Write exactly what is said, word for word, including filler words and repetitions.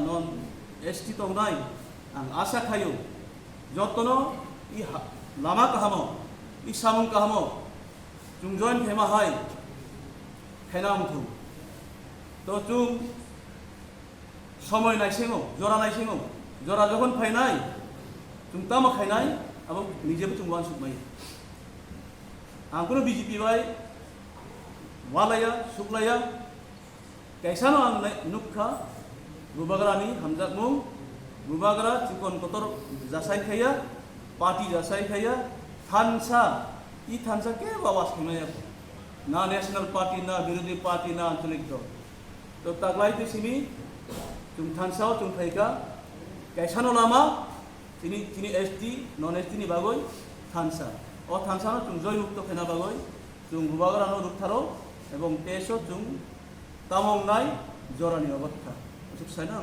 non S T tongnai, ang asa khaio, jotono i ha-, lama kahamo, i samung kahamo, chwng join khaima hai khaina wngthung. To chwng somoi naisengo, jora naisengo, jora jokhon phainai, chwng tamo khainai, abo nijebo chwng uansukmai. Ang kuno B J P bai walaya, suklaya, kaisano ang nai-, nukha, Bubagrani hamjakmung, Bubagra chikon kotor jasai khaya, party jasai khaya, thansa, i thansa kebo awas khaimaya. Na national party, na birodhi party, na ancholik dol. To taklai twi simi, chwng thansa o chwng phaikha, kaisano lama, chini, chini S T, non S T ni bagwi thansa. O thansa no chwng joy mukto khaina bagwi, chwng Bubagra no rwktharo, ebong teso chwng tamo wngnai jorani obotha. Aswk saina